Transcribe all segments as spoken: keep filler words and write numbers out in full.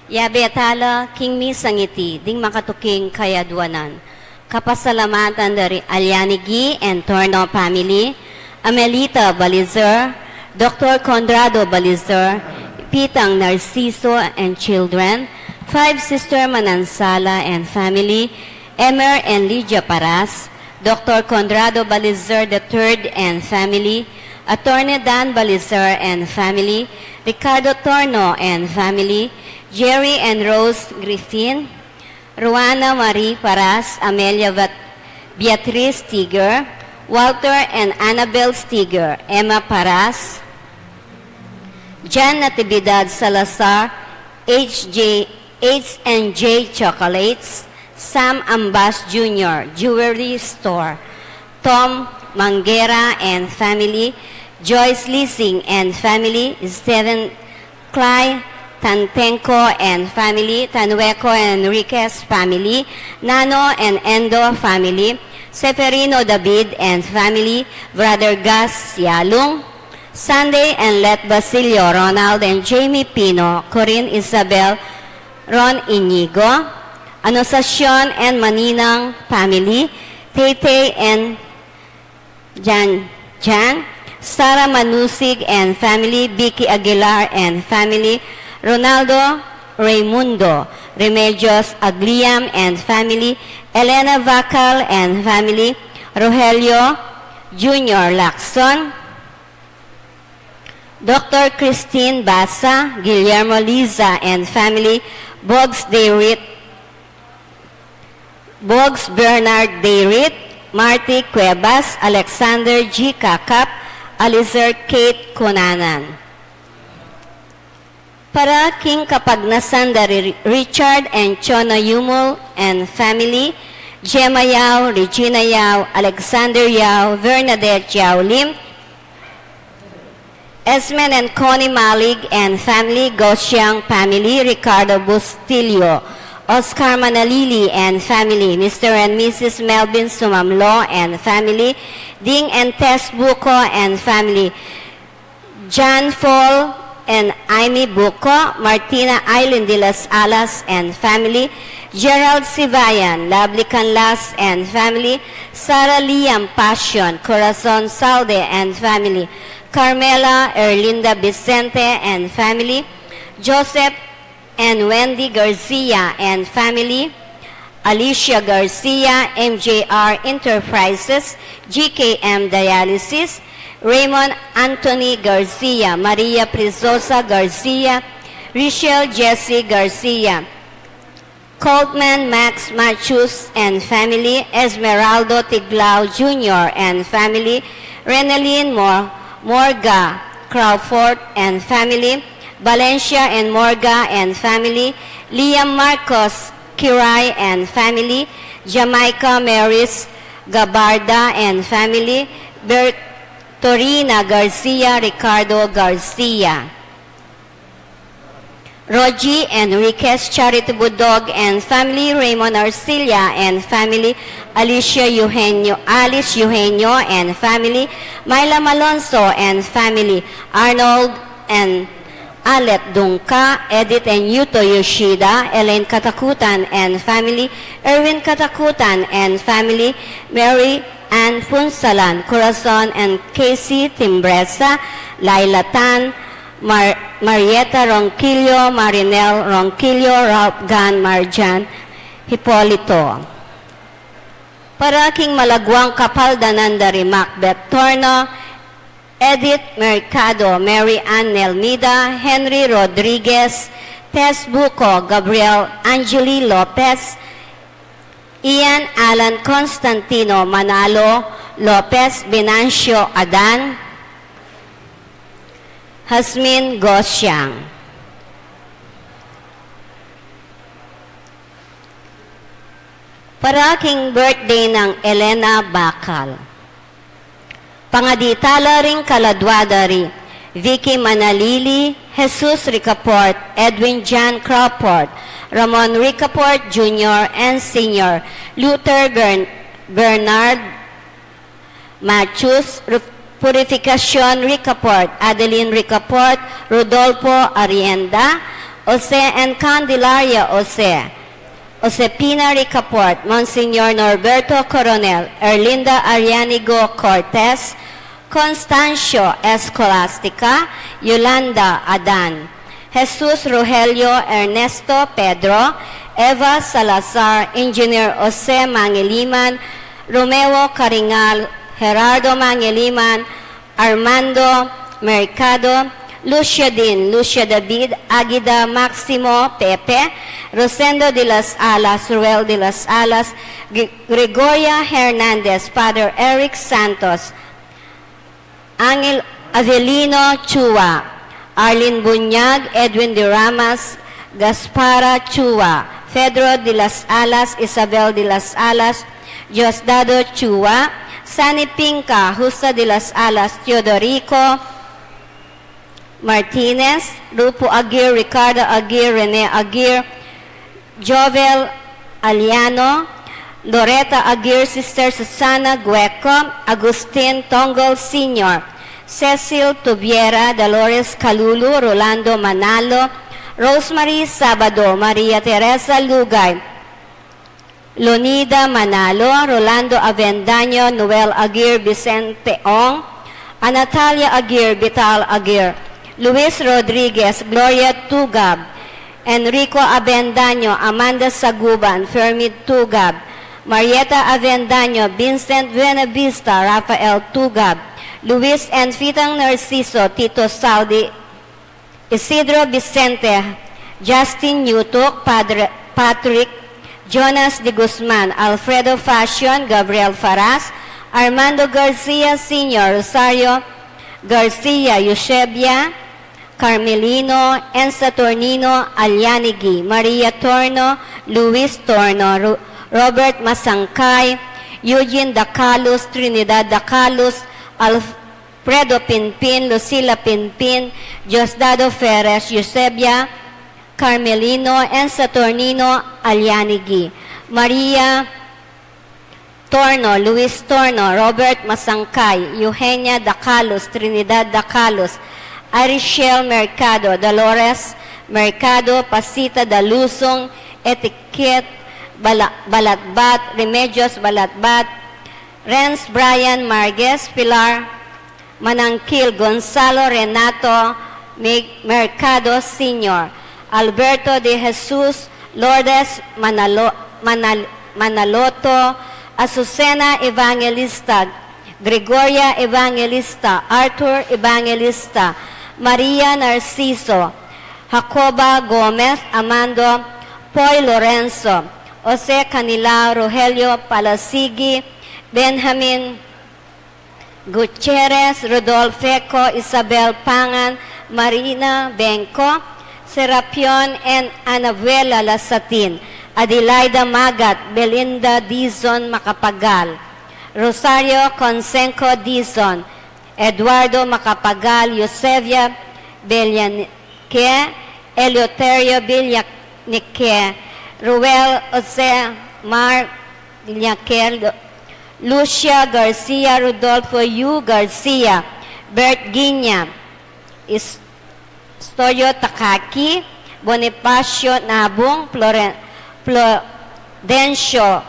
Yabe tala king misang iti ding makatuking kayadwanan. Kapasalamatan da ri Aliani Gi and Torno family, Amelita Balizar, Doctor Conrado Balizar, Pitang Narciso and children, Five Sister Manansala and family, Emer and Lydia Paras, Doctor Conrado Balizar the third and family, Attorney Dan Balizar and family, Ricardo Torno and family, Jerry and Rose Griffin, Ruana Marie Paras, Amelia Vat-, Beatriz Tiger, Walter and Annabel Stiger, Emma Paras, Jan Natividad Salazar, H J, H and J Chocolates, Sam Ambas Junior Jewelry Store, Tom Manguera and family, Joyce Lising and family, Stephen Clay Tantenco and family, Tanueco Enriquez family, Nano and Endo family, Seferino David and family, Brother Gas Yalung, Sunday and Let Basilio, Ronald and Jamie Pino, Corinne Isabel, Ron Inigo, Anunciacion and Maninang family, Taytay and Jan Jan, Sara Manusig and family, Vicky Aguilar and family, Ronaldo Raymundo, Remedios Agliam and family, Elena Vacal and family, Rogelio Junior Lacson, Doctor Christine Basa, Guillermo Liza and family, Boggs Dayrit, Boggs Bernard Dayrit, Marty Cuevas, Alexander G Cacap, Alizer Kate Cunanan. Para king kapagnasan da ri Richard and Chona Yumul and family, Gemma Yao, Regina Yao, Alexander Yao, Bernadette Yao Lim, Esmen and Connie Malig and family, Gosiang family, Ricardo Bustillo, Oscar Manalili and family, Mister and Missus Melvin Sumamlo and family, Ding and Tess Buco and family, John Paul and Amy Buco, Martina Eileen de las Alas and family, Gerald Sibayan, Lovely Canlas and family, Sarah Liam Passion, Corazon Salde and family, Carmela Erlinda Vicente and family, Joseph and Wendy Garcia and family, Alicia Garcia, M J R Enterprises, G K M Dialysis, Raymond Anthony Garcia, Maria Prizosa Garcia, Richelle Jesse Garcia, Coltman Max Machus and family, Esmeraldo Tiglao Junior and family, Renelin Mo-, Morga Crawford and family, Valencia and Morga and family, Liam Marcos Kiray and family, Jamaica Maris Gabarda and family, Bertorina Garcia, Ricardo Garcia, Rogie Enriquez, Charity Budog and family, Raymond Arcilla and family, Alicia Eugenio, Alice Eugenio and family, Myla Malonzo and family, Arnold and Alet Dungca, Edith and Yuto Yoshida, Elaine Katakutan and family, Erwin Katakutan and family, Mary Ann Punsalan, Corazon and Casey Timbresa, Laila Tan, Mar-, Marieta Ronquillo, Marinel Ronquillo, Ralph Gan, Marjan Hipolito. Para king malaguang kapaldanan da ri Macbeth Torno, Edith Mercado, Mary Ann Nelmida, Henry Rodriguez, Tess Buco, Gabriel Angeli Lopez, Ian Alan Constantino, Manalo Lopez, Venancio Adan, Hasmin Gosiang. Para king birthday nang Elena Bacal. Pangadi tala ring kaladwa da ri Vicky Manalili, Jesus Ricaport, Edwin John Crawford, Ramon Ricaport Junior and Senior, Luther Bern-, Bernard Machus, Ru-, Purificacion Ricaport, Adeline Ricaport, Rodolfo Arrienda, Jose and Candelaria Jose, Josepina Ricaport, Monsignor Norberto Coronel, Erlinda Arianigo Cortez, Constancio Escolastica, Yolanda Adan, Jesus Rogelio, Ernesto Pedro, Eva Salazar, Engineer Jose Mangiliman, Romeo Caringal, Gerardo Mangiliman, Armando Mercado, Lucia Din, Lucia David, Agida Maximo Pepe, Rosendo de las Alas, Ruel de las Alas, Gre-, Gregoria Hernandez, Father Eric Santos, Angel Avelino Chua, Arlene Bunyag, Edwin de Ramas, Gaspara Chua, Pedro de las Alas, Isabel de las Alas, Diosdado Chua, Sani Pinca, Justa de las Alas, Teodorico Martinez, Rupo Aguirre, Ricardo Aguirre, Rene Aguirre, Jovel Aliano, Loretta Aguirre, Sister Susana Gueco, Agustin Tongol Senior, Cecil Tubiera, Dolores Calulu, Rolando Manalo, Rosemary Sabado, Maria Teresa Lugay, Lonida Manalo, Rolando Avendaño, Noel Aguirre, Vicente Ong, Anatalia Aguirre, Vital Aguirre, Luis Rodriguez, Gloria Tugab, Enrico Avendaño, Amanda Saguban, Fermid Tugab, Marieta Avendaño, Vincent Buenavista, Rafael Tugab, Luis and Fitang Narciso, Tito Saldi, Isidro Vicente, Justin Yutuk, Padre Patrick, Jonas de Guzman, Alfredo Fashion, Gabriel Faras, Armando Garcia Senior, Rosario Garcia, Eusebia, Carmelino, Ensa Tornino, Alianigi, Maria Torno, Luis Torno, Ro-, Robert Masangkay, Eugene Dacalus, Trinidad Dacalus, Alfredo Pinpin, Lucila Pinpin, Diosdado Ferres, Eusebia, Carmelino, Ensa Tornino, Alianigi, Maria Torno, Luis Torno, Robert Masangkay, Eugenia Dacalus, Trinidad Dacalus, Arichel Mercado, Dolores Mercado, Pasita Dalusong, Etiquette Bala-, Balatbat, Remedios Balatbat, Renz Brian Marquez, Pilar Manangkil, Gonzalo Renato Mi-, Mercado Senior, Alberto de Jesus, Lourdes Manalo-, Manal-, Manaloto, Azucena Evangelista, Gregoria Evangelista, Arthur Evangelista, Maria Narciso, Jacoba Gomez, Amando, Poy Lorenzo, Jose Canilao, Rogelio Palasigi, Benjamin Gutierrez, Rodolfo Eco, Isabel Pangan, Marina Benco, Serapion and Anabuela Lasatin, Adelaida Magat, Belinda Dizon Macapagal, Rosario Conseco Dizon, Eduardo Macapagal, Eusebia Belian-, que Eleuterio Villaque, Ruel Jose Mar Villaque, Lu-, Lucia Garcia, Rodolfo Yu Garcia, Bert Guiña, Is-, Stoyo Takaki, Bonifacio Nabung, Floren-, Florencio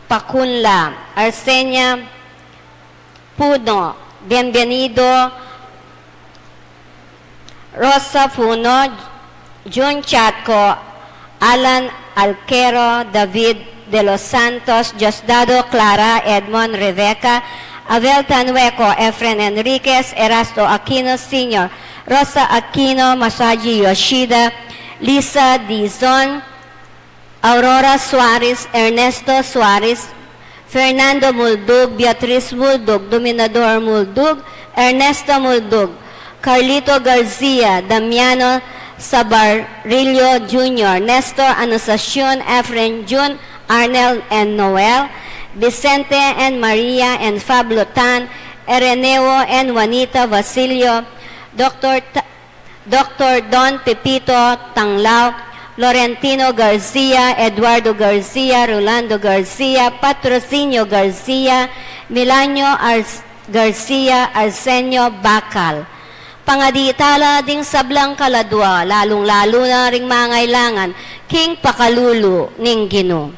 Pacunla, Arsenia Puno, Bienvenido, Rosa Puno, Jun Chatco, Alan Alquero, David de los Santos, Diosdado, Clara, Edmond, Rebecca, Abel Tanueco, Efren Enriquez, Erasto Aquino Senior, Rosa Aquino, Masaji Yoshida, Lisa Dizon, Aurora Suarez, Ernesto Suarez, Fernando Muldug, Beatriz Muldug, Dominador Muldug, Ernesto Muldug, Carlito Garcia, Damiano Sabarillo Junior, Nestor Anastacion, Efren Jun, Arnel and Noel, Vicente and Maria and Fablo Tan, Ereneo and Juanita Basilio, Doctor Ta-, Doctor Don Pepito Tanglao, Florentino Garcia, Eduardo Garcia, Rolando Garcia, Patrocinio Garcia, Milanio Ar-, Garcia, Arsenio Bacal, Pangadi tala ding sablang kaladua, lalung-lalu na ring mangailangan king pakalulu ning Ginu.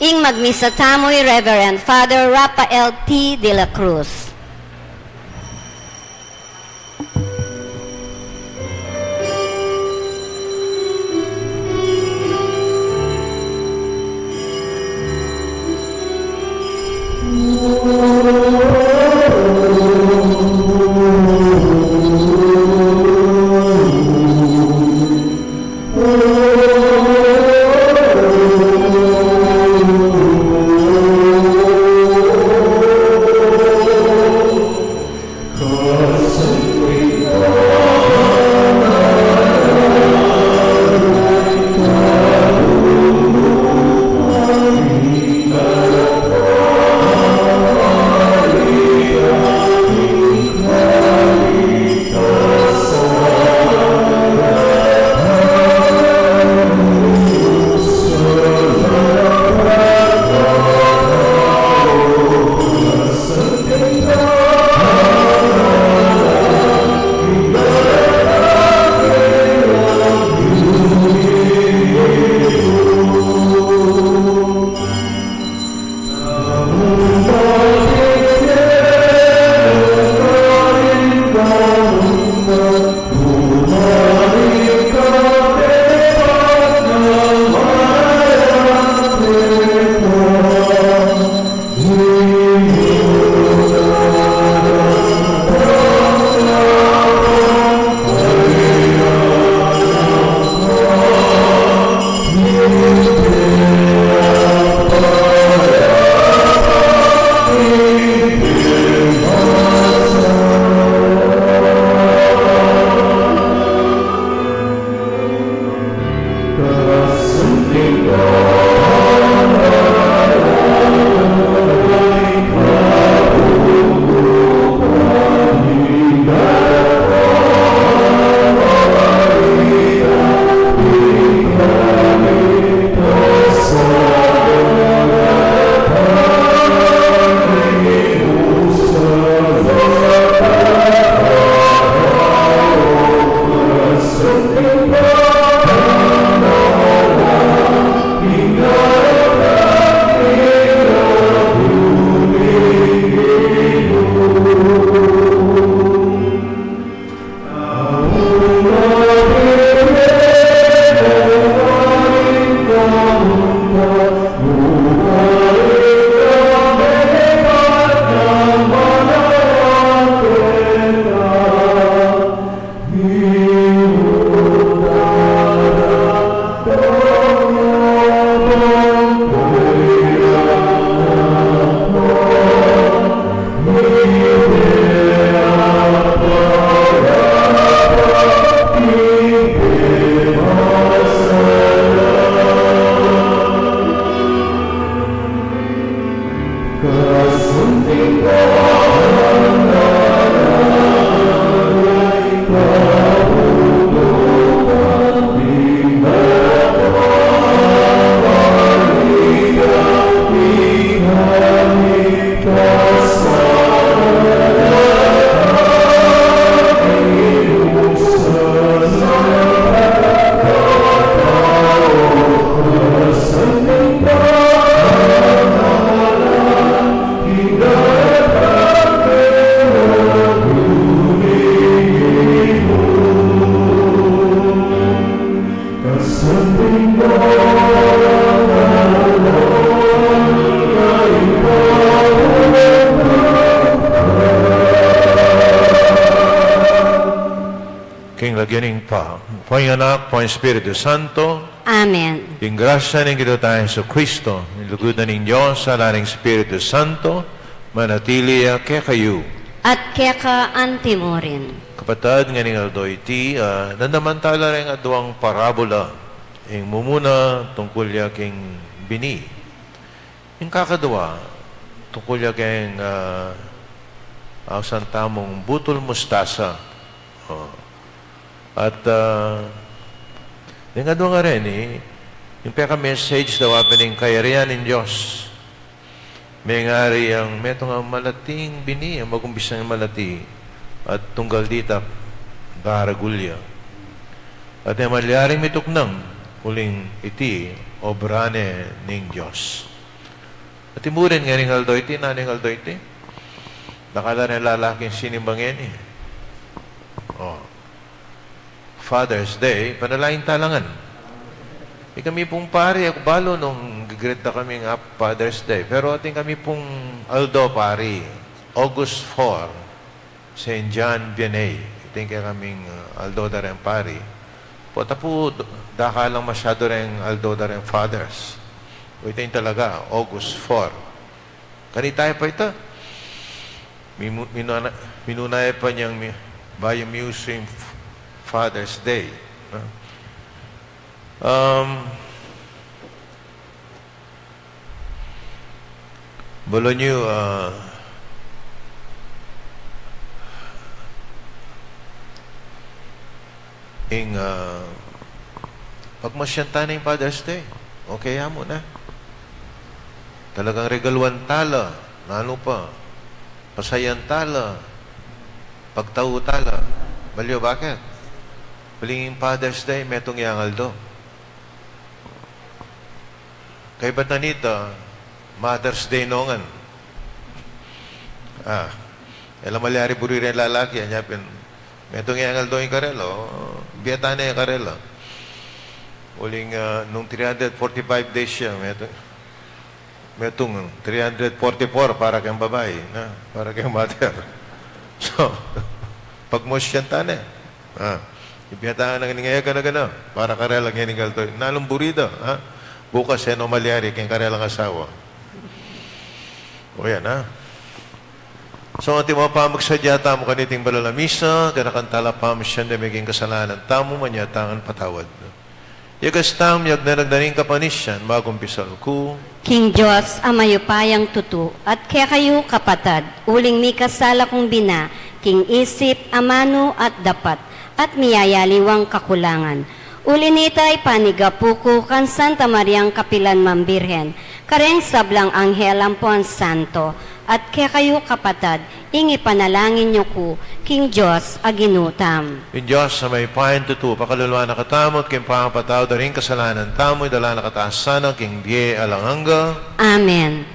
Ing magmisa tamu i Reverend Father Rafael T. de la Cruz. King lagyu ning Ibpa, ning Anak, ning Espiritu Santo. Amen. Ing grasya ning Ginu tang Jesucristo, ing lugud na ning Dios, ing sala ning Espiritu Santo, manatili ya kekayu. At keka anti mu rin. Kapatad, ngening aldo iti, ah, nandaman tala reng aduang parabula. Ing mumuna tungkul ya king bini. Ing kakadua tungkul ya king, ah, ausan tamung butul mustasa. O. At, ah, ing adua ngeni, ing peka-message da wa pin ing kayarian ning Dios. Mengari yang metung a malating bini, a magumpisa yang malati, at tunggal ditak daragul ya. At e malyaring mituknang, uling iti obra ne ning Dios. At imurin ngening aldo iti, nanu ing aldo iti? Dakal la reng lalaking sinimba ngeni. O. Father's Day, panalangin ta la ngan. Ikami pung pari, aku balu nung gigreet da kaming Happy Father's Day. Pero atin kami pung aldo, pari, August four, Saint John Vianney. Atin kekaming, uh, aldo da reng pari. Pota pu, d-, dakal lang masyadu reng aldo da reng fathers. O, ita ing talaga, August four. Kanita ya pa ita. Mimu-, minuna-, minuna ya pa niyang mi-, bayu miyusu ing F-, Father's Day, no? Um, balu yu, ah, ing, ah, pagmasiyan ta na ing Father's Day. Okay ya mu na. Talagang regaluan ta la, nanu pa, pasayan ta la, pagtau ta la. Balu yu bakit? Uling ing Father's Day, metung yang aldo. Kaybat na nita, Mother's Day no ngan. Ah, e la malyari buri reng lalaki, anya pin, metung yang aldo ing karela, o, bie ta ne karela. Uling, ah, nung three hundred forty-five days ya, metung, metung three hundred forty-four para keng babai, na, para keng mother. So, pagmasiyan ta ne. Ah, ibie ta na ning e gana-gana para karela ngening aldo. Nanung buri da, ha? Bukas e no malyari keng karelang asawa. O yan, ha? So, antimo pamagsadya tamu kaniting banal a misa, ganakan ta la pamasiyan deng meging kasalanan tamu, manyatang patawad. Yagas tamu, yagnanag na ning kapanisian, magumpisal ku. King Dios a mayupayang tutu, at kekayu kapatad, uling mikasala kung bina, king isip, amanu, at dapat, at miyayaliwang kakulangan. Uli nita ipanigapu ku kang Santa Mariang kapilan man Birhen, kareng sablang anghel ampon santo, at kekayu kapatad, ing ipanalangin yu ku king Dios a Ginu tamu. Ing Dios a mayupayang tutu, pakaluluan na katamu at king pangapatawad da ring kasalanan tamu, idala na katamu sana king bie alang angga. Amen.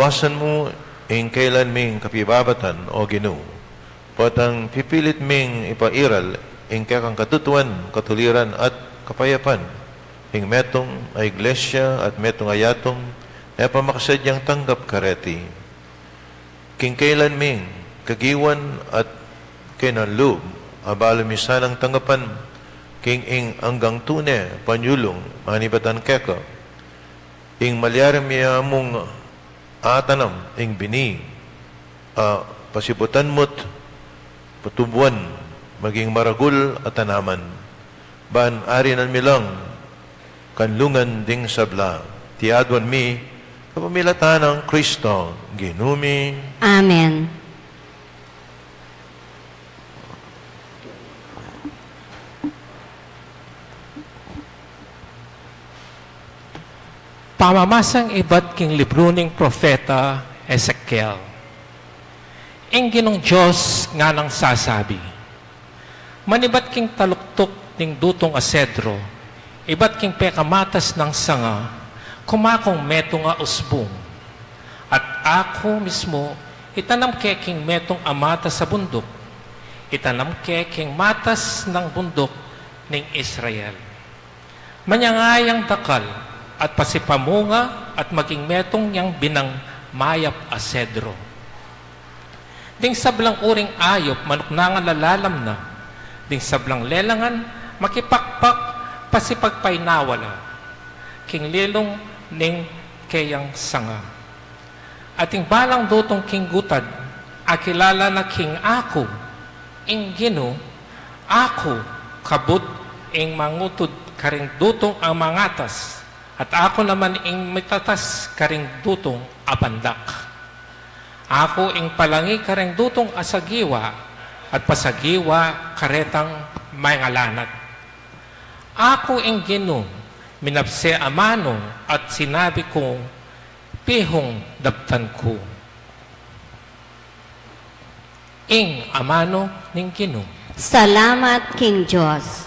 Pasan mu ing kailan ming kapibabatan, O Ginu, potang pipilit ming ipairal ing kekang katutuan, katuliran at kapayapan, ing metung a iglesia at metung a yatung e pa makasadyang tanggap kareti. King kailan ming kagiwan at kainan lub, abalu mi sanang tanggapan king ing anggang tune panyulung manibatan keka. Ing malyari mi amung atanam ing bini a pasibutan mu't patubuan maging maragul a tanaman. Ban arinan mi lang kanlungan ding sabla. Iti aduan mi kapamilatan nang Kristo, Ginu mi. Amen. Pamamasang ibat king libru ning propeta Ezekiel. Ing Ginung Dios nganang sasabi, manibat king taluktuk ning dutung a sedro, ibat king pekamatas nang sanga, kumakung metung a usbung. At aku mismu itanam ke king metung a matas a bunduk, itanam ke king matas nang bunduk ning Israel. Manyanga yang dakal at pasipamunga at maging metung yang binang mayap a sedro. Ding sablang uring ayup manuknangan lalalam na, ding sablang lelangan makipakpak pasipagpainawa la king lilung ning keyang sanga. At ing balang dutung king gutad akilala na king aku, ing Ginu, aku kabud ing mangutud karing dutung a mangatas, at aku naman ing mitatas karing dutung a pandak. Aku ing palangi karing dutung a sagiwa, at pasagiwa karetang mengalanat. Aku ing Ginu, minapse amanu at sinabi kung pihung daptan ku. Ing amanu ning Ginu. Salamat king Dios.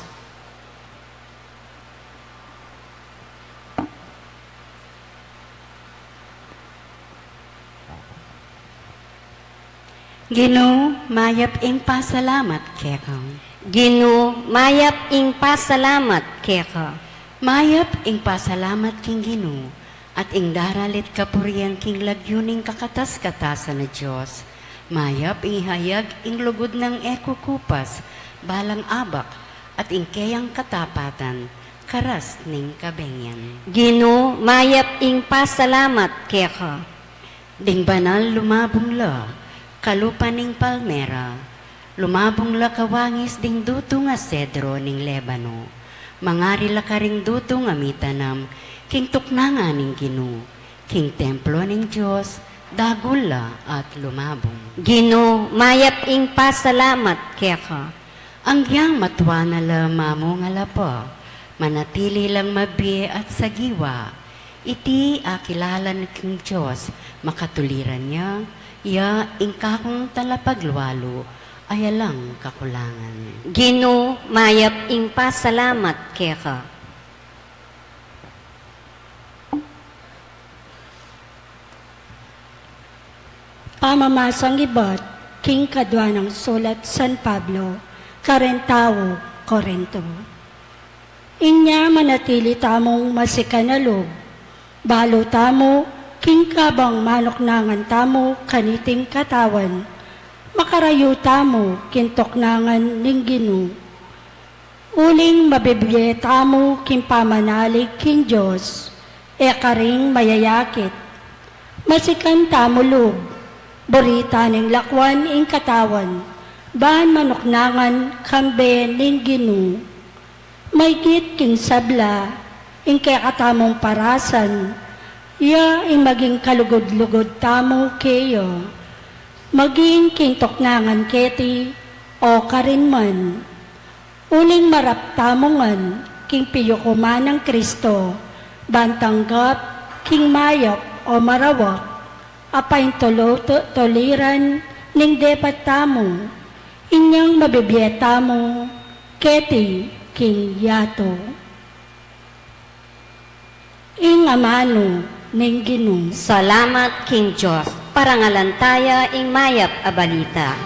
Ginu, mayap ing pasalamat keka. Ginu, mayap ing pasalamat keka. Mayap ing pasalamat king Ginu, at ing daralit kapurian king lagyu ning kakatas-katasan a Dios. Mayap ing ihayag ing lugud nang e kukupas balang abak, at ing keyang katapatan karas ning kabengian. Ginu, mayap ing pasalamat keka. Ding banal lumabung la kalupa ning palmera, lumabung la kawangis ding dutung a sedro ning Lebano. Mangari la karing dutung a mitanam king tuknangan ning Ginu, king templo ning Dios, dagul la at lumabung. Ginu, mayap ing pasalamat keka. Anggiyang matua na la mamunga la pa, manatili lang mabie at sagiwa. Iti akilala na king Dios makatuliran ya, ya ing kakung talapaglualu a alang kakulangan. Ginu, mayap ing pasalamat keka. Pamamasang ibat king kadua nang sulat San Pablo karing tau Corinto. Inya manatili tamung masikan a lub, balu tamu king kabang manuknangan tamu kaniting katawan, makarayu tamu king tuknangan ning Ginu. Uling mabibie tamu king pamanalig king Dios, e karing mayayakit. Masikan tamu lub, buri ta ning lakwan ing katawan, ban manuknangan kambe ning Ginu. Maygit king sabla, ing kekatamung parasan, ya ing maging kalugud-lugud tamu keya. Maging king tuknangan keti, o karin man. Uling marap tamu ngan king piyukuman nang Kristo, ban tanggap king mayap o marawak a paintulo-, tu-, tuliran ning depat tamu, inyang mabibie tamu keti king yatu. Ing amanu, Ning Ginu. Salamat king Dios. Parangalan taya ing mayap a balita.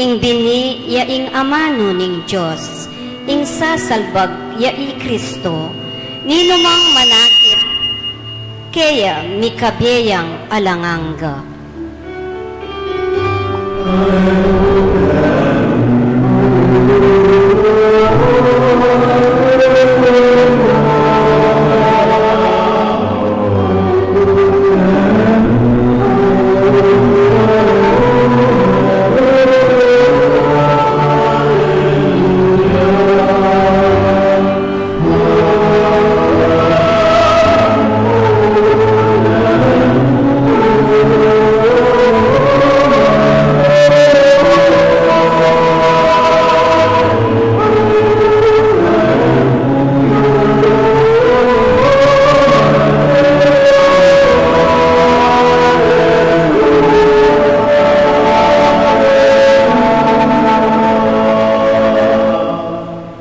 Ing bini ya ing amanu ning Dios, ing sasalbag ya i Kristo, ninumang manakit keya mikabe yang alang angga.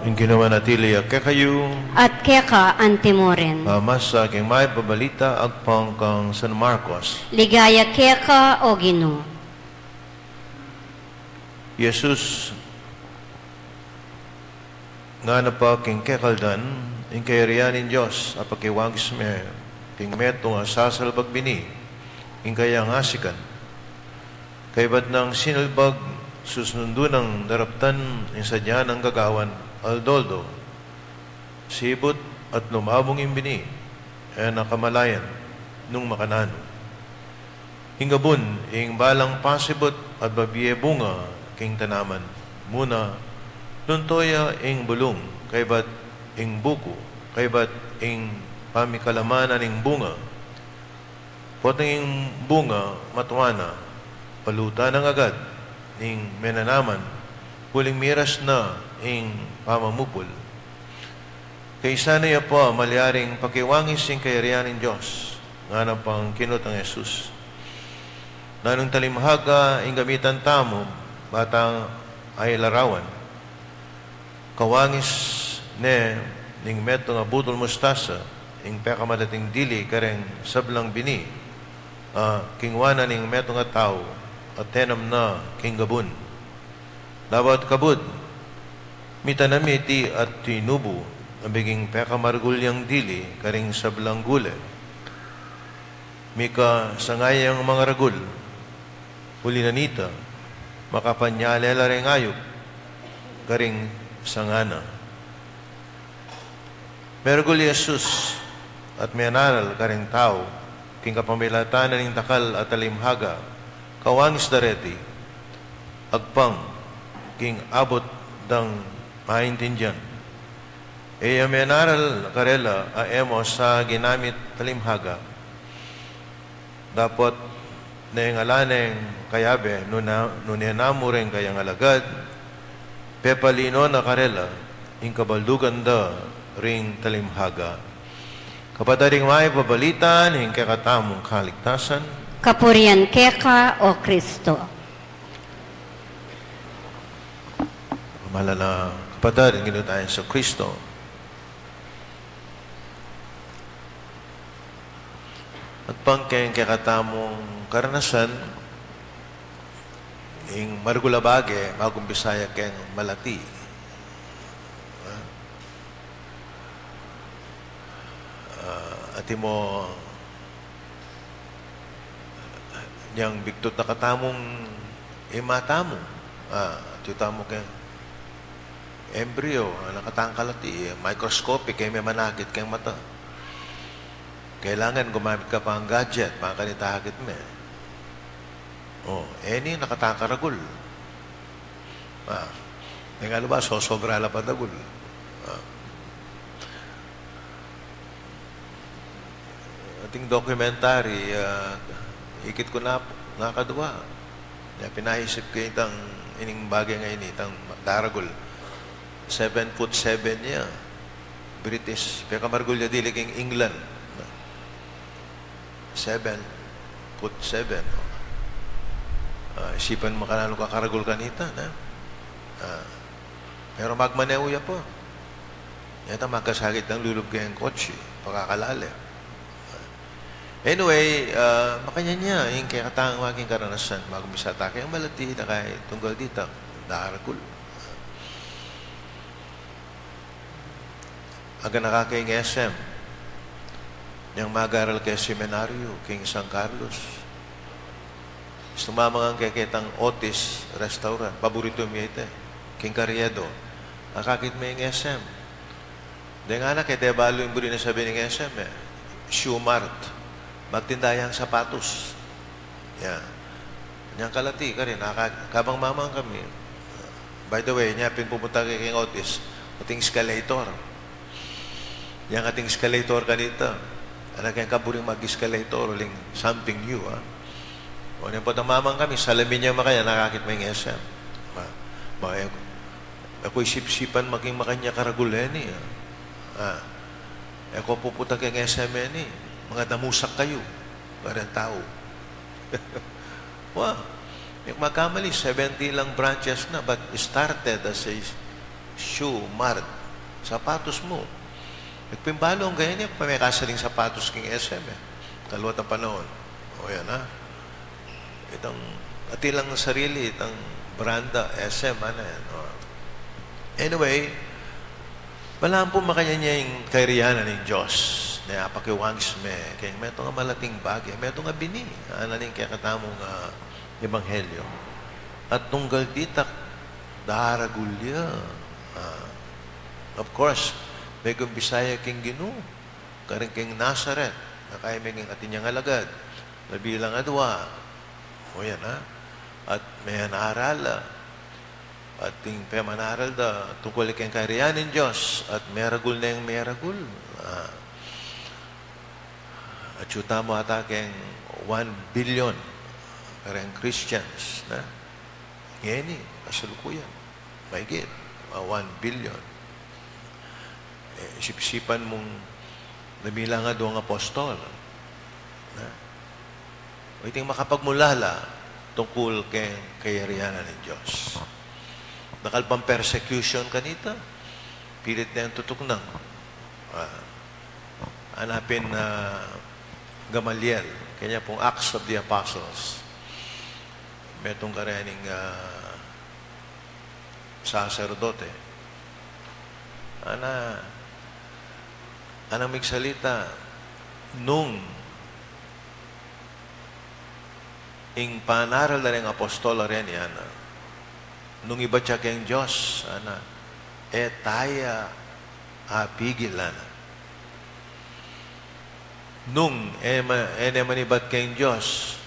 Ing Ginu manatili ya kekayu. At keka antimurin. Pamasa king mayap a balita agpang kang San Marcos. Ligaya keka, o Ginu. Jesus ngana pa king kekaldan, ing kayarian ning Dios apakiwangis me king metung a sasalbag bini king kayang asikan. Kaybat nang sinalbag, susundu nang daraptan ing sadya nang gagawan aldo-aldo, sibut at lumabung ing bini, e na kamalayan nung makananu. Ing gabun, ing balang pasibut at babie bunga king tanaman. Muna, lunto ya ing bulung, kaybat ing buku, kaybat ing pamikalaman na ning bunga. Potang ing bunga matua na, palutan nang agad ning menanaman, uling miras na ing pamamupul. Kaysa na ya pa malyaring pakiwangis ing kayarian ning Dios, ngana pang kinutang Jesus. Nanung talimhaga ing gamitan tamu, batang ay larawan. Kawangis ne ning metung a butul mustasa, ing pekamalating dili kareng sablang bini, a kingwa na ning metung a tau, a tenam na king gabun. Labat kabud, mitanam iti at tinubu, a biging pekamaragul yang dili karing sablang gule. Mika sanga yang mangaragul, uli na nita, makapanyale la reng ayup karing sanga na. Meragul i Jesus at menaral karing tau king kapamilatan na ning dakal a talimhaga, kawangis da reti, agpang king abut dang maintindian. E ya menaral karela a e mu sa ginamit talimhaga. Dapot ne ngala neng kayabe, nune, nune namu reng kayang alagad, pepalino na karela ing kabaldugan da ring talimhaga. Kapatad, ing mayap a balita ning kekatamung kaligtasan. Kapurian keka, o Kristo. Pamala na kapatad, ing Ginu tang Jesucristo. Agpang keng kekatamung karanasan, ing maragul a bage, mag-umpisa ya keng malati. Ah, atimo nyang bigtut na katamung ima tamu. Ah, atyu tamu keng embryo, a nakatangkal ati, microscopic, e me manakit keng mata. Kailangan gumamit ka pang gadget, pang kanita akit me. O, e ni, nakatangkal ragul. Ah, e nga lu ba, sosobra la pa dagul. Ah. Ating documentary, ah, ikit ku na, nakadwa. Ya pin aisip ke itang ining bage ngeni, itang daragul. Seven foot seven ya. British. Pekamaragul ya dili king England. Seven foot seven. Ah, isipan mu makananu ka karagul kanita, na? Ah, pero magmaneho ya pa. Ita, makasakit nang lulub keng kotse, pakakalale. Anyway, ah, makanyan ya ing kekatang maging karanasan, magumpisa ta keng malati, na kay tunggal dita, daragul. Agana ka keng S M, inyang magaral keng seminaryo, keng San Carlos. Istung mamangan ke ketang Otis Restaurant, paboritu mi ita, keng Carriedo. Akakit me ing S M. Deng anak e, de balu ing buri nang sabi ning S M e, Shoe Mart. Magtinda yang sapatos. Ya. Inyang kalati karin, naka-, kabang mamangan kami. By the way, inya pin pupunta ke keng Otis, ating escalator. Yang ating escalator kanita, anak yang kaburing mag-escalator, uling something new, ha? O, inyang pota mamangan kami, salamin yang makanyan, akakit me ing S M. Ma, ma, e, e ku isip-isipan maging makanyan karagul ini, ha? Ah, e ku pupunta keng S M ini, mangadamusak kayu, kareng tau. Wa, e ku magkamali, seventy lang branches na, but started as a shoe mart. Sapatos mu. E ku pin balu, ngeni, e ku pa mekasali ing sapatos king S M e. Kaluat a panaun. O, yan, ha? Itang, atilang sarili, itang branda, S M, ana yan, o. Anyway, malampu makanyan ya ing kayarian ning Dios, ne, apakiwangis me keng metung a malating bage, metung a bini, ana ning kekatamung, ah, ebanghelyo. At tunggal dita, daragul ya. Ah, of course, megumpisa ya keng Ginu, karin keng Nazaret, na kaya meging atin yang alagad, labi lang adua. O yan, ha? At manaral, ah, at ing pemanaral da tungkul keng kayarian ning Dios, at meragul neng meragul. Ah, atyu tamu ata keng one billion kareng Christians, na? Ngeni, kasalukuyan. Mahigit, ah, one billion. E, isip-isipan mung labi lang adwang apostol, na? O iting makapagmulala tungkul keng kayarian ning Dios. Dakal pang persecution kanita, pilit neng tutuknang. Ah, ana pin, ah, Gamaliel, keng inya pung Acts of the Apostles. Metung karening, ah, saserdote. Ana, anang migsalita, nung ing panaral da reng apostol a reni, ana, nung ibat ya keng Dios, ana, e taya apigil, ana. Nung e ma-, e ne man ibat keng Dios,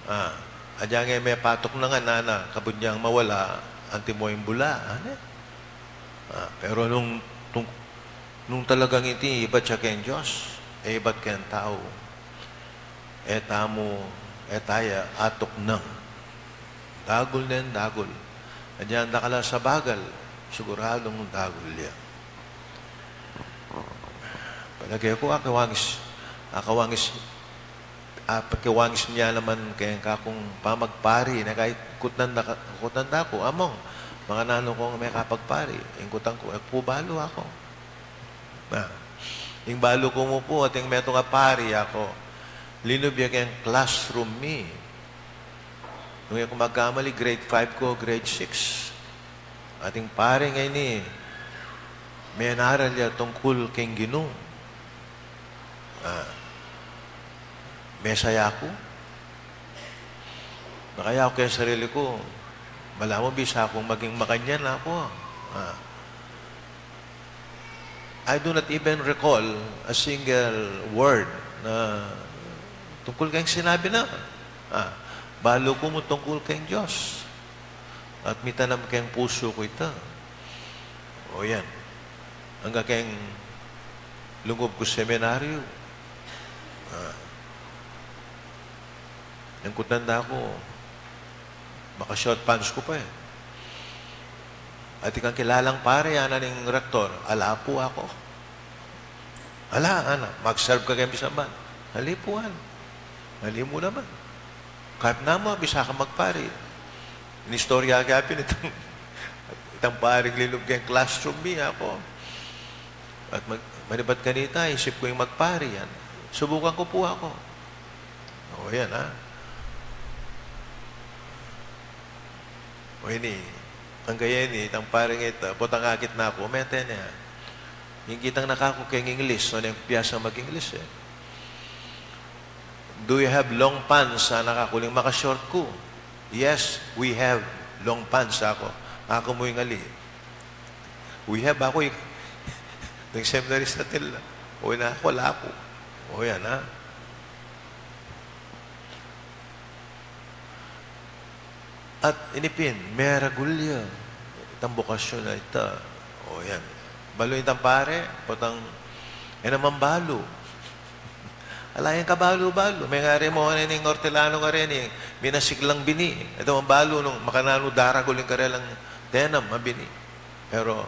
ah, agyang e me patuknangan, ana, kabud yang mawala, antimo ing bula, ana. Ah, pero nung, nung, nung talagang iti ibat ya keng Dios, e ibat keng tau, e tamu, e taya atuknang. Dagul nen dagul. Agyang dakal a sabagal, siguradung dagul ya. Palage ku, akawangis, akawangis, apakiwangis mi ya naman keng kakung pamagpari, na kay kutnan da, kutnan da ku, Among, makananu kung mekapagpari? Ing kutang ku, e ku balu, aku. Na, ing balu ku mu pu, ating metung a pari, aku, linub ya keng classroom mi. Nung e ku magkamali, grade five ku, grade six. Ating pari ngeni, menaral ya tungkul keng Ginu. Ah, mesaya ku. Na kaya ku keng sarili ku, malamu bisa kung maging makanyan aku. Ah, I do not even recall a single word na tungkul keng sinabi na. Ah, balu ku mu tungkul keng Dios. At mitanam keng pusu ku ita. O yan. Angga keng lungub ku seminaryo, Ah. Ing kutnan da ku, maka-short pants ku pa e. Atin kang kilalang pari, ngana ning rektor, ala pu aku. Ala, ngana, mag-serve ka keng misan ban. Ali pu, ngana. Ali mu naman. Kayap na mu, bisa kang magpari. Inistorya ke pin itang, itang paring lilub keng classroom mi, aku. At mag-, manibat kanita, isip ku ing magpari yan. Subukan ku pu, aku. O, yan, ha. O, ini, angga ini, itang paring ita, potang akit na ku, mete ne. Ing kitang na kaku keng English, o, neng piasa mag-English, e. "Do you have long pants?" ngana kaku, uling maka-short ku. "Yes, we have long pants," aku. Aku mu ing ali. "We have," aku, e. Neng seminarista tila. O, ngana ku, ala ku. O, yan, ha. At ini pin, meragul ya. Itang bokasyun a ita. O, yan. Balu itang pare, potang, e naman balu. Ala yang kabalu-balu. Mengari mu kareni ning ortelano kareni, minasiglang bini. Ita man balu nung makananu daragul ing karelang tenam a bini. Pero,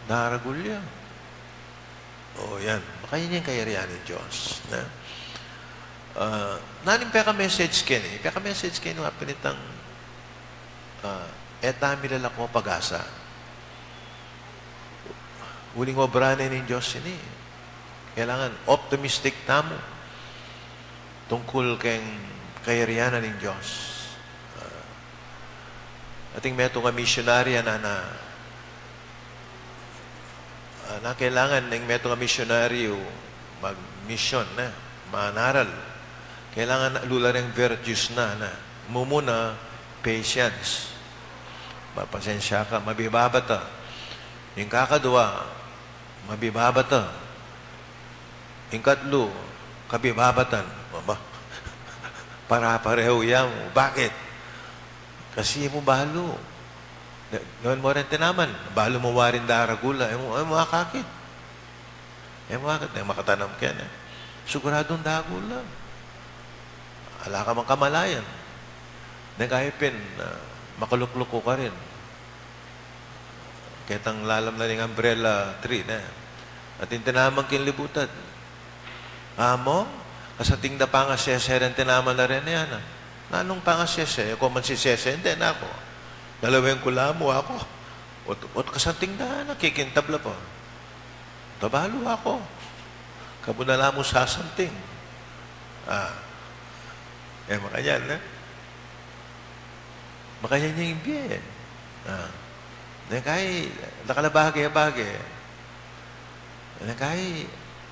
daragul ya. O, yan. Makanyan ya ing kayarian ning Dios, ne? Ah, nanu ing peka-message keni? Peka-message keni, wa pin itang, ah, e ta milalako pag-asa. Uling obra ne ning Dios ini. Kailangan optimistic tamu tungkul keng kayarian ning Dios. Ah, atin metung a misyonaryu a ngana, ah, na kailangan ning metung a misyonaryu magmisyon, ne, manaral. Kailangan lula reng virtues na, ne. Mumuna, patience. Mapasensya ka, mabibabata. Ing kakadua, mabibabata. Ing katlu, kabibabatan. Aba, para-parehu ya mu. Bakit? Kasi e mu balu. Gawin mu reng tinaman, balu mu waring daragul la. E mu, e mu akakit. E mu akakit, e makatanam keni. Siguradung dagul la. Ala ka mang kamalayan. Neng kayi pin, ah, makalukluku ka rin. Ketang lalam na ning umbrella tree, ne. Atin tinaman king libutad. Amo, kasanting da pangasese reng tinaman a reni, ngana. Nanung pangasese? E ko man sisese, ende na ku. Galawen ku la mu, aku. Ot, ot kasanting da, ngana, kikintab la pa. Tabalu aku. Kabud na la mu sasanting. Ah. E, makanyan, ne? Makanyan ya ing bie. Ah. Neng kayi, dakal a bage-bage. Neng kayi,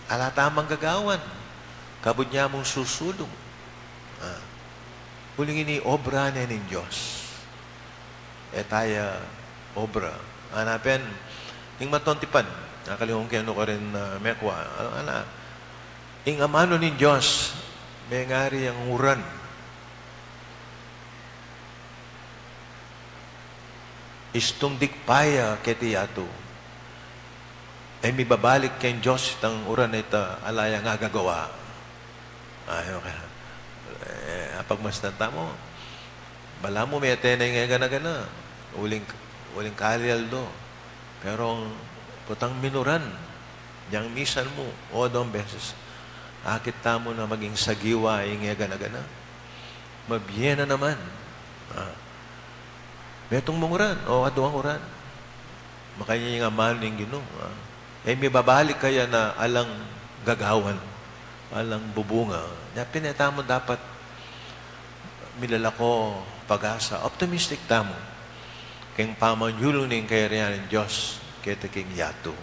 ala tamang gagawan. Kabud ya mung susulung. Ah. Uling ini obra ne ning Dios. E ta ya obra. Ngana pin, ing matontipan, nakalingun ke nu karin, ah, mekwa. Ngana, ing amanu ning Dios, mengari yang uran. Istung digpa ya keti yatu. E mibabalik keng Dios itang uran a ita ala yang agagawa. Ay, okay. E, apagmasdan tamu, balamu mete ne ing e gana-gana, uling, uling kali aldo. Pero potang minuran, yang misan mu, o dong beses, akit tamu na maging sagiwa ing e gana-gana. Mabie na naman. Ah. Metung mung uran, o aduang uran. Makanyan ing amanu ning Ginu, ah. E mibabalik kaya na alang gagawan, alang bubunga. Nya pin e tamu dapat milalako pag-asa, optimistic tamu keng pamanyulung ning kayarian ning Dios keti king yatu.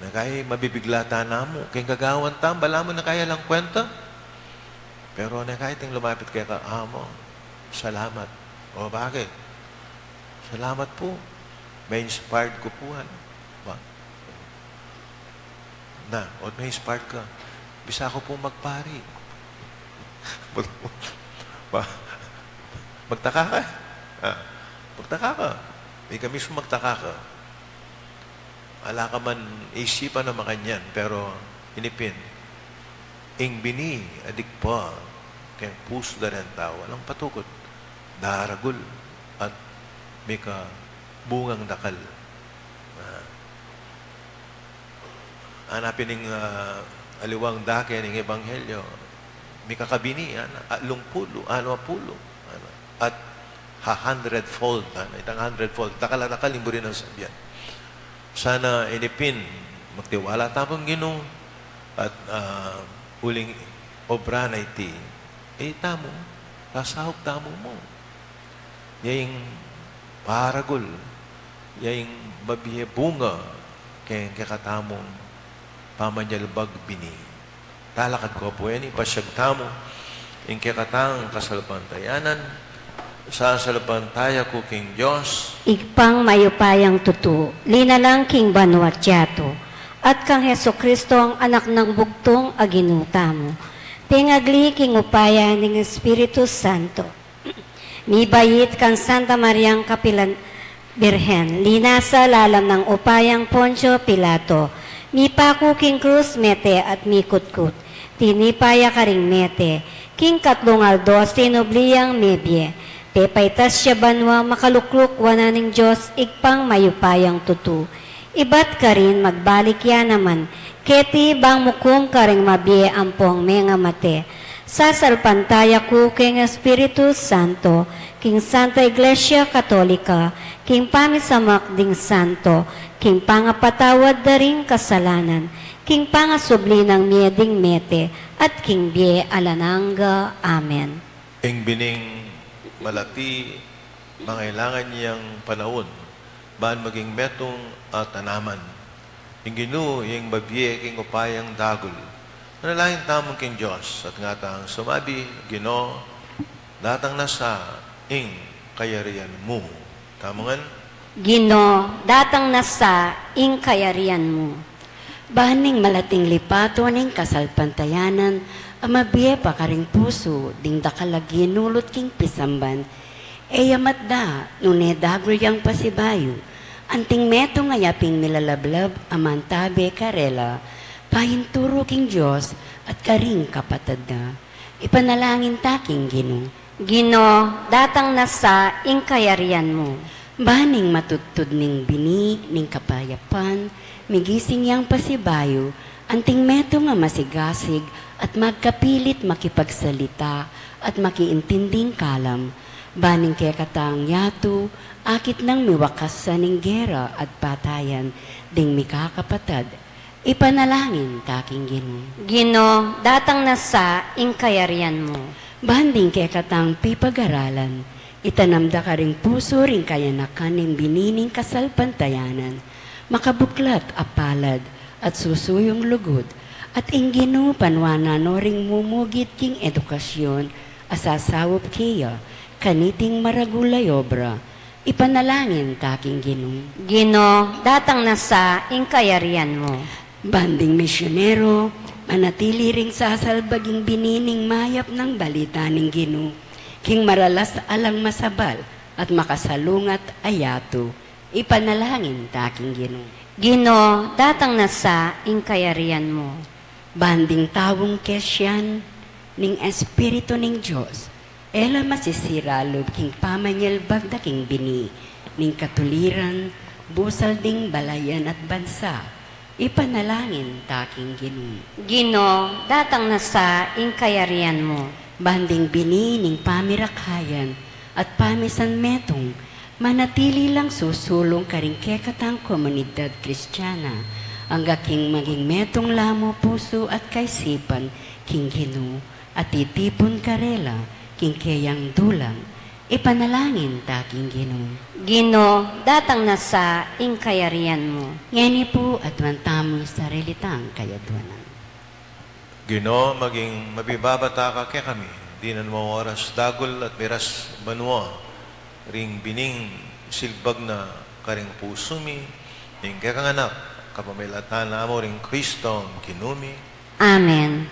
Neng kayi mabibigla ta namu keng gagawan tamu, balamu neng kayi alang kwenta. Pero neng kayi ating lumapit keka, "Amo, salamat." "O, bakit?" "Salamat pu. Mai-inspired ku pu, ngana." Ba? Na, o, mai-inspired ka. "Bisa ku pu magpari." Ba-, magtaka ka? Ah, magtaka ka. Ika mismu magtaka ka. Ala ka man isipan a makanyan, pero ini pin, Ing bini a dikpa keng pusu da reng tau, alang patukut, daragul, at mika bungang dakal. Ah, ana pin ing, ah, aliwang dake ning ebanghelyo, mikakabini, ana, atlung pulu, anwa pulu, ana, at ha hundredfold, ana, itang hundredfold, dakal a dakal ing buri nang sabian. Sana ini pin, magtiwala tamung Ginu, at, ah, uling obra na iti, e tamu, sasaup tamu mu. Ya ing paragul, ya ing mabie bunga, keng kekatamung pamanyalbag bini. Talakad ko pu ini, pasiag tamu ing kekatang kasalpantayanan, sasalpantaya ku king Dios. Ibpang mayupayang tutu, linalang king banua at yatu, at kang Jesucristo, ing Anak nang bugtung a Ginu tamu, pengagli king upaya ning Espiritu Santo. Mibait kang Santa Mariang Kapilan Birhen, linasa lalam nang upayang Poncio Pilato, mipaku king krus, mete at mikutkut, tinipa ya karing mete, king katlung aldo sinubli yang mebie, pepaitas ya banua, makalukluk wanan ning Dios Ibpang mayupayang tutu, ibat karin magbalik ya naman keti bang mukum karing mabie ampong mengamate. Sasalpantaya ku king Espiritu Santo, king Santa Iglesia Katolika, king pamisamak ding santo, king pangapatawad da ring kasalanan, king pangasubli nang mie ding mete, at king bie alang angga. Amen. Ing bining malati, mangailangan yang panaun ban maging metung a tanaman. Ing Ginu, ing mabie king upayang dagul. Manalangin tamu king Dios at ngatang sumabi, Ginu, datang na sa ing kayarian mu. Tamu ngan. Ginu, datang na sa ing kayarian mu. Ban ing malating lipatu ning kasalpantayanan a mabie pa karing pusu ding dakal a ginulut king pisamban, e ya matda nune dagul yang pasibayu, anting metung a yaping milalablab a mantabe karela, painturu king Dios at karing kapatad da. Ipanalangin ta king Ginu. Ginu, datang na sa ing kayarian mu. Ban ing matudtud ning bini ning kapayapan, migising yang pasibayu, anting metung a masigasig at magkapilit makipagsalita at makiintinding kalam. Ban ing kekatang yatu, akit nang miwakasan ing gera at patayan ding mikakapatad. Ipanalangin ta king Ginu. Ginu, datang na sa ing kayarian mu. Ban ding kekatang pipagaralan, itanam da karing pusu ring kayanakan ning bini ning kasalpantayanan, makabuklat a palad at susuyung lugud, at ing Ginu panuanan no ring mumugit king edukasyon a sasaup keya kaniting maragul a obra. Ipanalangin ta king Ginu. Ginu, datang na sa ing kayarian mu. Ban ding misyonero, manatili ring sasalbaging bini ning mayap nang balita ning Ginu king maralas alang masabal at makasalungat a yatu. Ipanalangin ta king Ginu. Ginu, datang na sa ing kayarian mu. Ban ding taung kesian ning Espiritu ning Dios, e la masisira lub king pamanyalbag da king bini ning katuliran, busal ding balayan at bansa. Ipanalangin ta king Ginu. Ginu, datang na sa ing kayarian mu. Ban ding bini ning pamirakayan at pamisanmetung, manatili lang susulung karing kekatang komunidad Kristiana, angga king maging metung la mu pusu at kaisipan king Ginu, at titipun karela king keyang dulang. Ipanalangin ta king Ginu. Ginu, datang na sa ing kayarian mu. Ngeni pu, aduan tamu ing sarili tang kayaduanan. Ginu, maging mabibaba ta ka kekami dinan mung oras dagul at miras banua ring bining silbag na karing pusu mi, ning kekang Anak, kapamilatan na mu ring Kristong Ginu mi. Amen.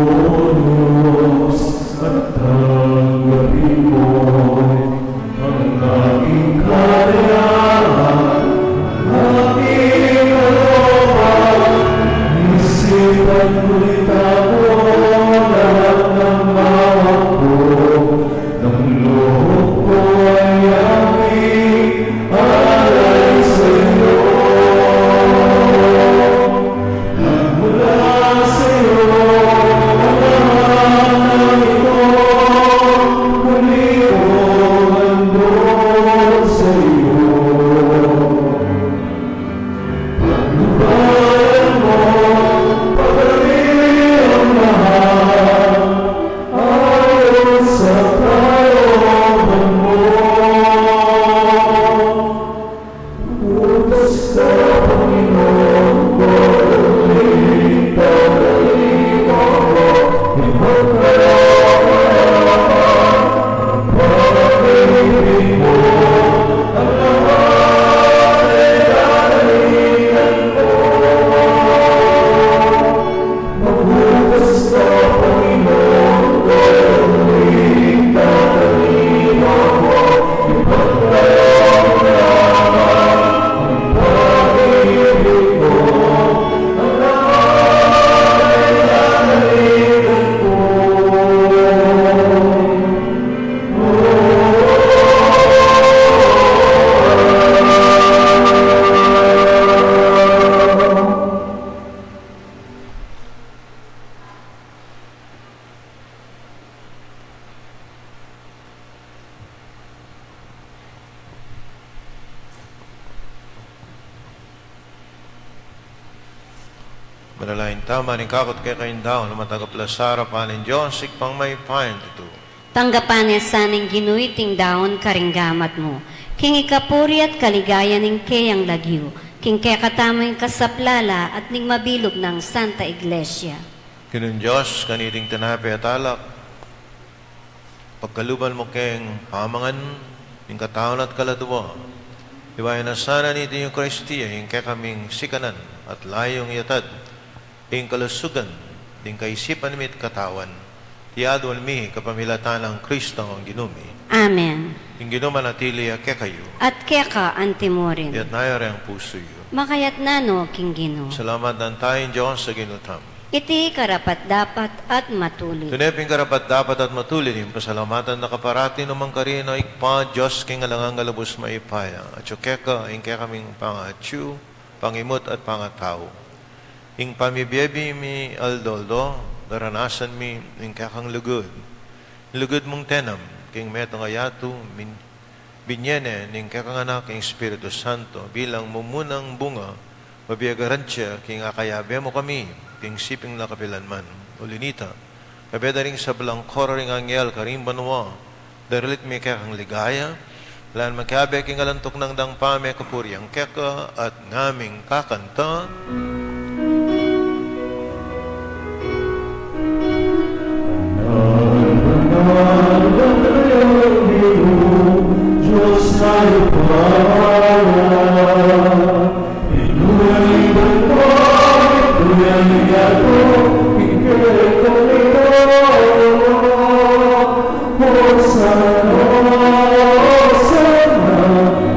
Dios, at tanggapin mo ang aking kalayaan, aking kalooban, isipan, gulitan mo lahat ng hawak ko, ng loob ko ay aming alay sa'yo. Nagmula sa'yo ang lahat ng ito, muli kong handog sa'yo. Patnubayan mo, pagawin ang lahat ayon sa kalooban mo. Bukas na, Panginoon ko, uling tatalima ko, ipagkaloob mo naman ang pag-ibig mo, ang lahat ay dadalikan ko. Mabukas ka, Panginoon ko, uling tatalima ko, ipagkaloob mo naman ang pag-ibig mo, ang lahat ay dadalikan ko. Manalangin tamu. Maring Ginu, keka ing daun a matagap la sa arapan ning Dios, Ibpang mayupaya at tutu. Tanggapan na sana ning Ginu iting daun karing gamat mu, king ikapuri at kaligayan ning keyang lagyu, king kekatamung kasaplalan at ning mabilug nang Santa Iglesia. Ginung Dios, kaniting tinape at alak, pagkaluban mu keng pamangan ning katawan at kaladua, iwanan na sana niting Eukaristia ing kekaming sikanan at layung iatad ing kalusugan ning kaisipan mi at katawan. Iti adwan mi kapamilatan nang Kristong Ginu mi. Amen. Ing Ginu manatili ya kekayu. At keka antimurin. Iyatas yu ring pusu yu. Makayatas no king Ginu. Pasalamatan taya ing Dios a Ginu tamu. Iti karapat-dapat at matulid. Tune pin karapat-dapat at matulid ing pasalamatan da ka parati nukarin man, O Ibpa, Dios king alang angga lubus mayupaya, atyu keka ing kekaming pangatyu, pangimut at pangatau. Ing pamibie-bie mi aldo-aldo, daranasan mi ing kekang lugud. Ing lugud mung tenam king metung a yatu, min-, binie ne ning kekang Anak ing Espiritu Santo bilang mumunang bunga, mabie a garantiya king akayabe mu kami king siping la kapilan man. Uli nita, kayabe da ring sablang koro ring anghel karing banua, daralit mi kekang ligaya, lan makiabe king alang tuknang dang pamikapurian keka at ngaming kakanta. Hosana, hosana,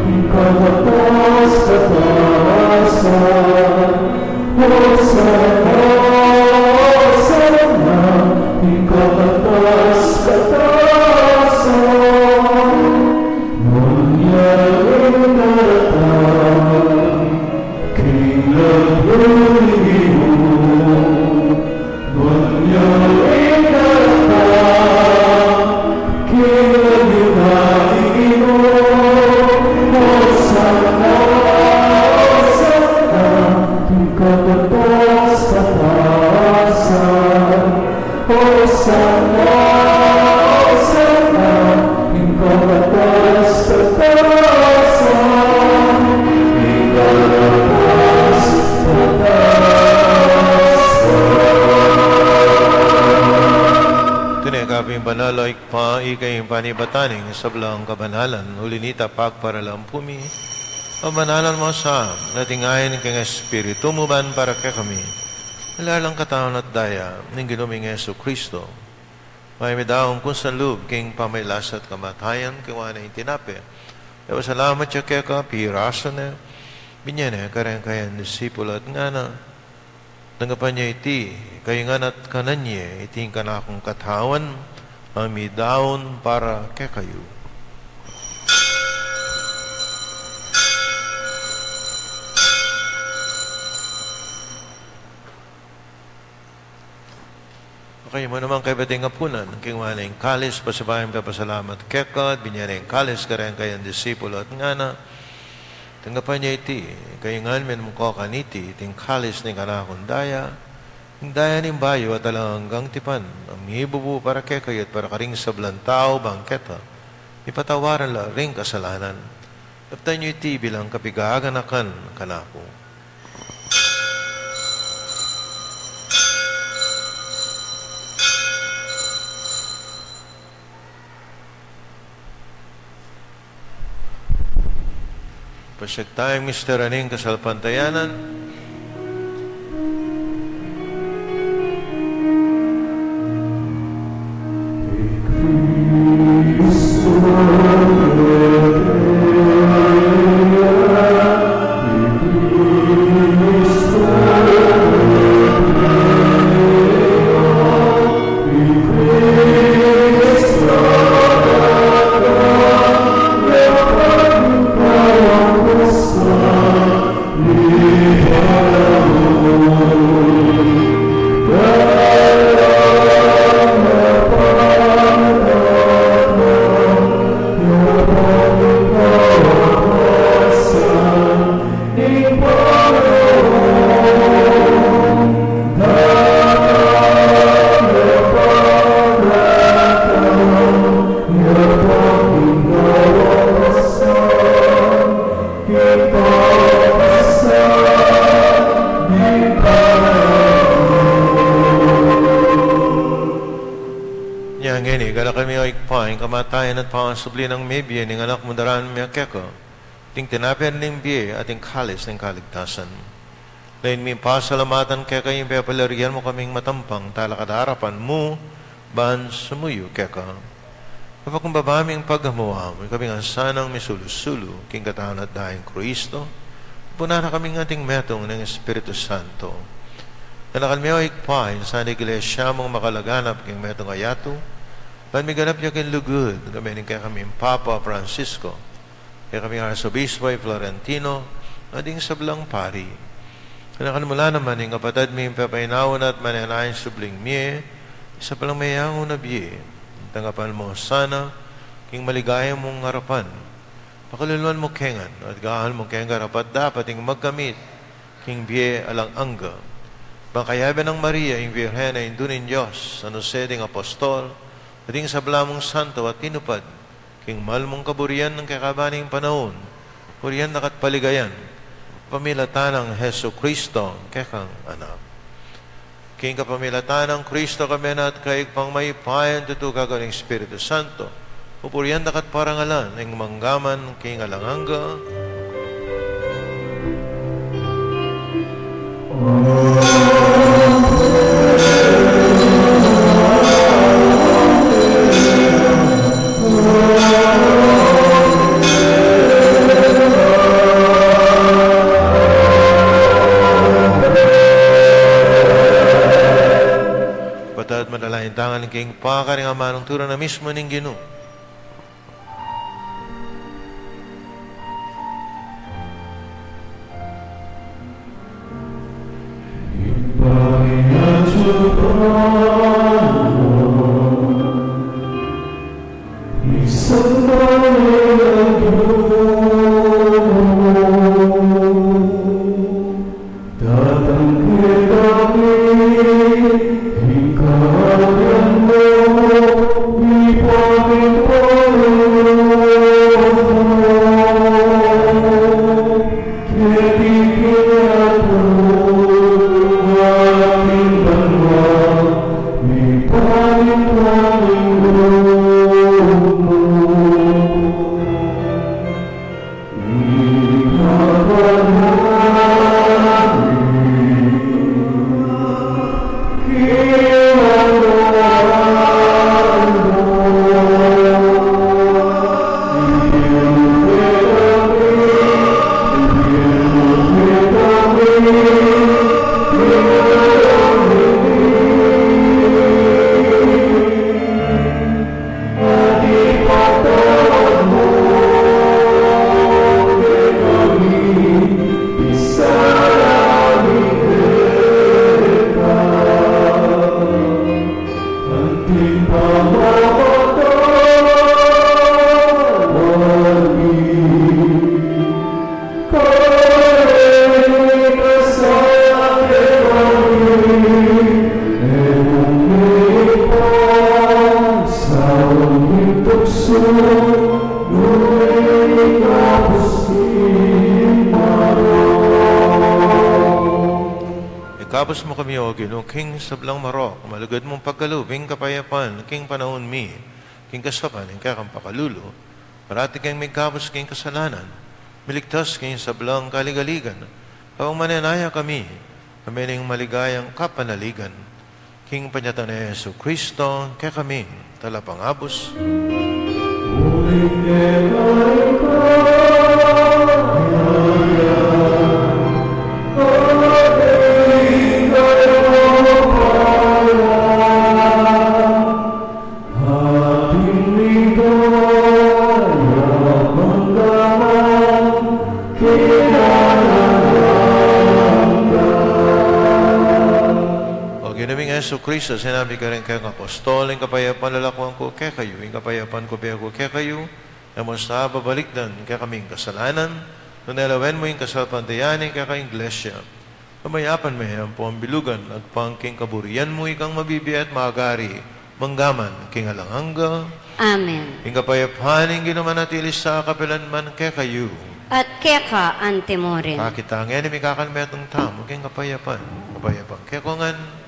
ing kakatas-katasan. Hosana, hosana, ing kakatas-katasan. Nuan ya ing daratang king lagyu ning Ginu. Nuan ya ing daratang king lagyu ning Ginu. Hosana, hosana, ing kakatas-katasan. Hosana, hosana, ing kakatas-katasan, ing kakatas-katasan. Tune ka pin banal, O Ibpa, ika ing panibatan ning sablang kabanalan, uli nita pagparalampu mi, pabanalan mu sa, at itinggap king Espiritu mu ban para kekami Alang katawan at daya ning Ginu ming Jesucristo, miyamidaun kung salub king pamagkasakit at kamatayan, kinuan ne ing tinape, pasalamat ya keka, pirasu ne, binye ne kareng kayang disipulu at ngana: Tanggapan ye iti kayu ngan at kanan ye, iti ing kanakung katawan, a midaun para kekayu. Kayu mu naman kaybat ing apunan, kinuan ne ing kalis, pasibayu pepasalamat keka, at binye ne ing kalis kareng kayang disipulu at ngana: Tanggapan ye iti kayu ngan, minum ko kaniti, iti ing kalis ning kanakung daya, ing daya ning bayu at alang anggang tipan, a mibubu para kekayu at para karing sablang tau, bang keta mipatawaran la ring kasalanan. Daptan yu iti bilang kapaganakan kanaku. Pasyag taya ing misteryu ning kasalpantayanan. Nya ngeni, ganakan mi, o Ibpa, ing kamatayan at pangasubli nang mebie ning Anak mu, daraun mi keka iting tinape ning bie at ing kalis ning kaligtasan. Lalu ming pasalamatan keka ing pepalagyan mu kaming matampang talakad king arapan mu ban sumuyu keka. Papakumbaba ming paghamuan mu, ikami ngan sanang misulu-sulu king katawan at dayang Kristo, punan na kaming anting metung ning Espiritu Santo. Ganakan mu, o Ibpa, ing sanang Iglesia mung makalaganap king metung a yatu, ban miganap ya king lugud, kami ning kekaming Papa Francisco, kekaming Arsobispo i Florentino, at ding sablang pari. Ganakan mu la naman ing kapatad ming pepainawa na at manenaya ing subling mie, ing sablang meyangu na bie. Tanggapan mu la sana king maligaya mung arapan. Pakaluluan mu ke ngan, at gawan mu keng karapat-dapat ing magkamit king bie alang angga. Bang kayabe nang Maria, ing Virgen a Indu ning Dios, San Jose ding Apostol, at ding sabla mung santo a tinupad king mal mung kaburian king kekaban ning panaun, burian daka at paligayan, pamilatan nang Jesucristo, kekang Anak. King kapamilatan nang Kristo, kami na at kayu king pamagpapuri, tutu keka ning Espiritu Santo, pupurian daka at parangalan, ing mangga man king alang angga. Pataud, manalangin tamu ngan king pakaring amanung turu na mismu ning Ginu. Datang kekami ing kaharian mu, mipamintuan ing lub mu, keti king yatu anti king banua, mipamintuan ing lub mu. Ing kakanan mi Ikabus mu kami, O Ginu, king sablang marok, malugud mung pagkalub ing kapayapan king panaun mi, king kasaupan ning kekang pakalulu, parati keng migkabus king kasalanan, miligtas king sablang kaligaligan, kabang manenaya kami, kami ning maligayang kapanaligan, king panyatang nang Jesucristo, kekaming talapangabus. O Ginu ming Jesucristo, sinabi mu karing kekang apostol, ing kapayapan lalakwan ku kekayu, ing kapayapan ku bie ku kekayu, e mu sa babalikdan ing kekaming kasalanan, nune lawen mu ing kasalpantayanan ning kekang Iglesia. Pamayapan me ampong bilugan, agpang king kaburian mu, ikang mabibie at magari, mangga man king alang angga. Amen. Ing kapayapan ning Ginu manatili sa kapilan man kekayu. At keka antimurin. Kakit tamu ngeni, mikakanmetung tamu king kapayapan. Kapayapan kekongan.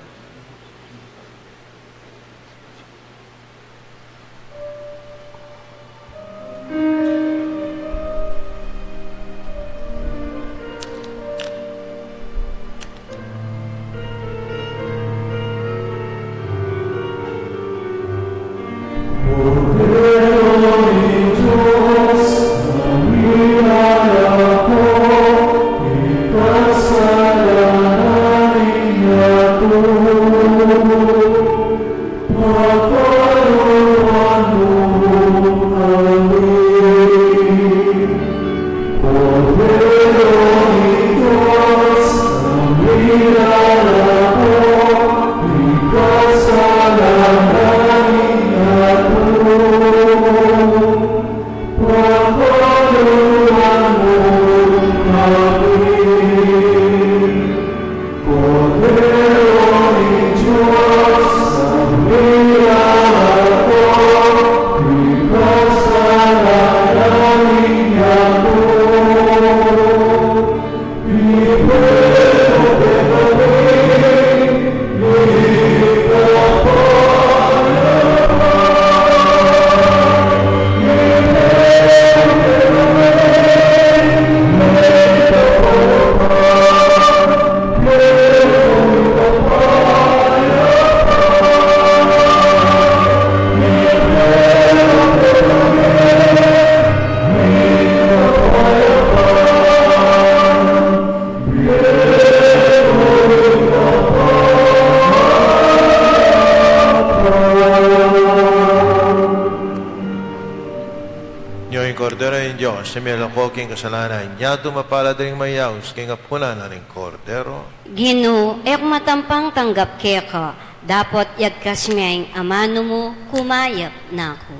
Nyo ing Kordero ning Dios, a milako king kasalanan ning yatu. Mapalad ding mayaus king apunan na ning Kordero. Ginu, e ku matampang tanggap keka, dapot yagkas me ing amanu mu, kumayap na ku.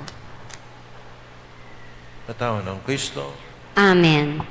Katawan nang Kristo. Amen.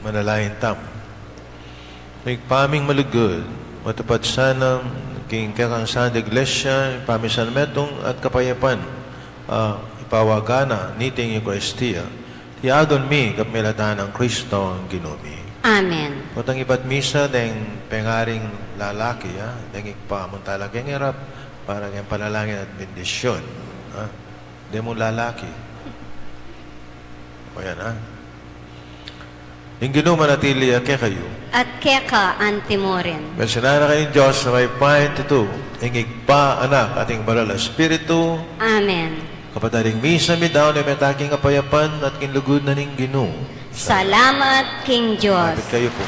Manalangin tamu. Ibpa ming malugud, matupad sana king kekang Santa Iglesia ing pamisan metung at kapayapan a ipawaga na niting Eukaristia. Tiyagan mi kapamilatan nang Kristo a Ginu mi. Amen. Potang ibat misa deng pengaring lalaki, ha? Deng Ibpa mung talakeng irap, para keng panalangin at bendisyun, ha? Deng mung lalaki. O yan, ha? Ing Ginu manatili ya kekayu. At keka antimurin. Bendisyunan na kayu ning Dios a mayupaya king tutu, ing Ibpa, Anak, at ing Banal a Espiritu. Amen. Kapatad, ing misa mi daun na mete king kapayapan at king lugud na ning Ginu. Salamat king Dios. Lapit kayu pu.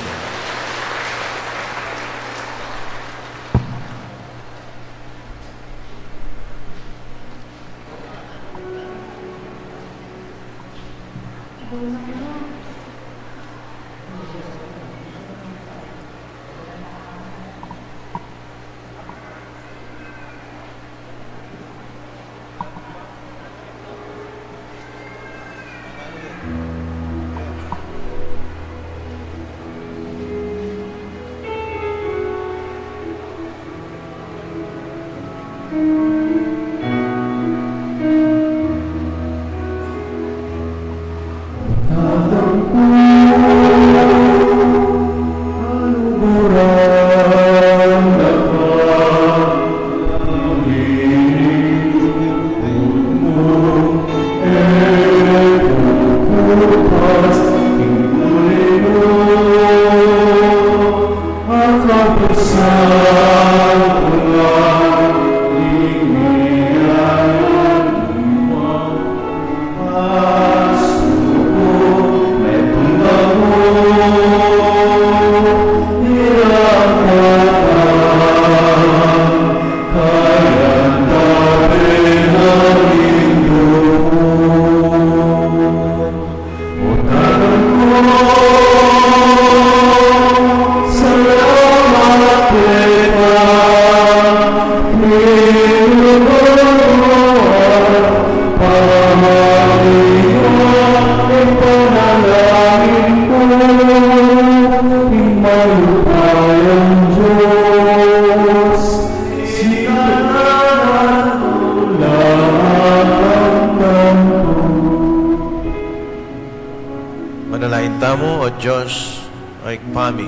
Manalangin tamu. O Dios, o Ibpa mi,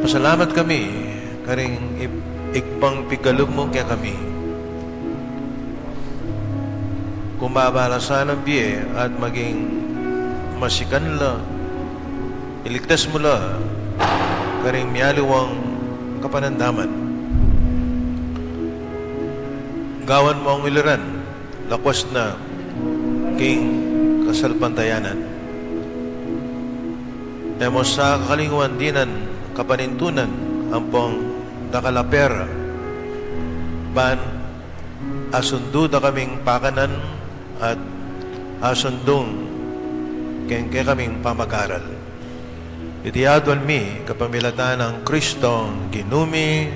pasalamat kami karing ib-, ibpang pikalub mu kekami. Kumbaba la sanang bie at maging masikan la, iligtas mu la karing mialiwang kapanandaman. Gawan mung iliran lakwas na king kasalpantayanan. E mu sa kakalingwan dinan kapanintunan ampong dakal a pera, ban asundu da kaming pakanan at asundung keng kekaming pamag-aral. Iti adwan mi kapamilatan nang Kristong Ginu mi.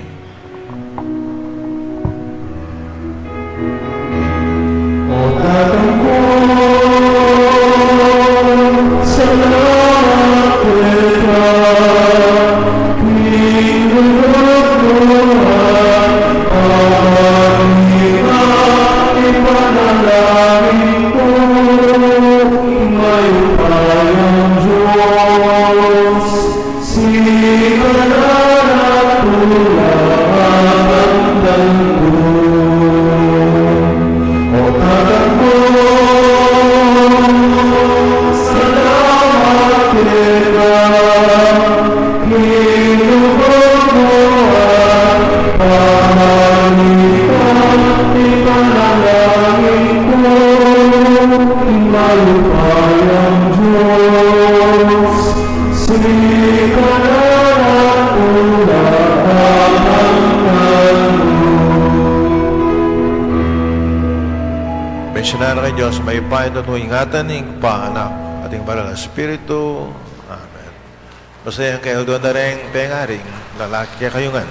O Tatang ku, salamat keka, king lugud mu at pamagmula ipanalangin ku, mayupayang Dios, sikanan at tulakan da ku. O Tatang ku, salamat keka, king lugud mu at pamagmula ipanalangin ku, mayupayang Dios, sikanan at tulakan da ku. Bendisyunan na kayu ning Dios mayupaya, tutu ing Ibpa, ing Anak, at ing Banal a Espiritu. Amen. Basta ing kayu, dua na reng pengaring lalaki kekayu ngan.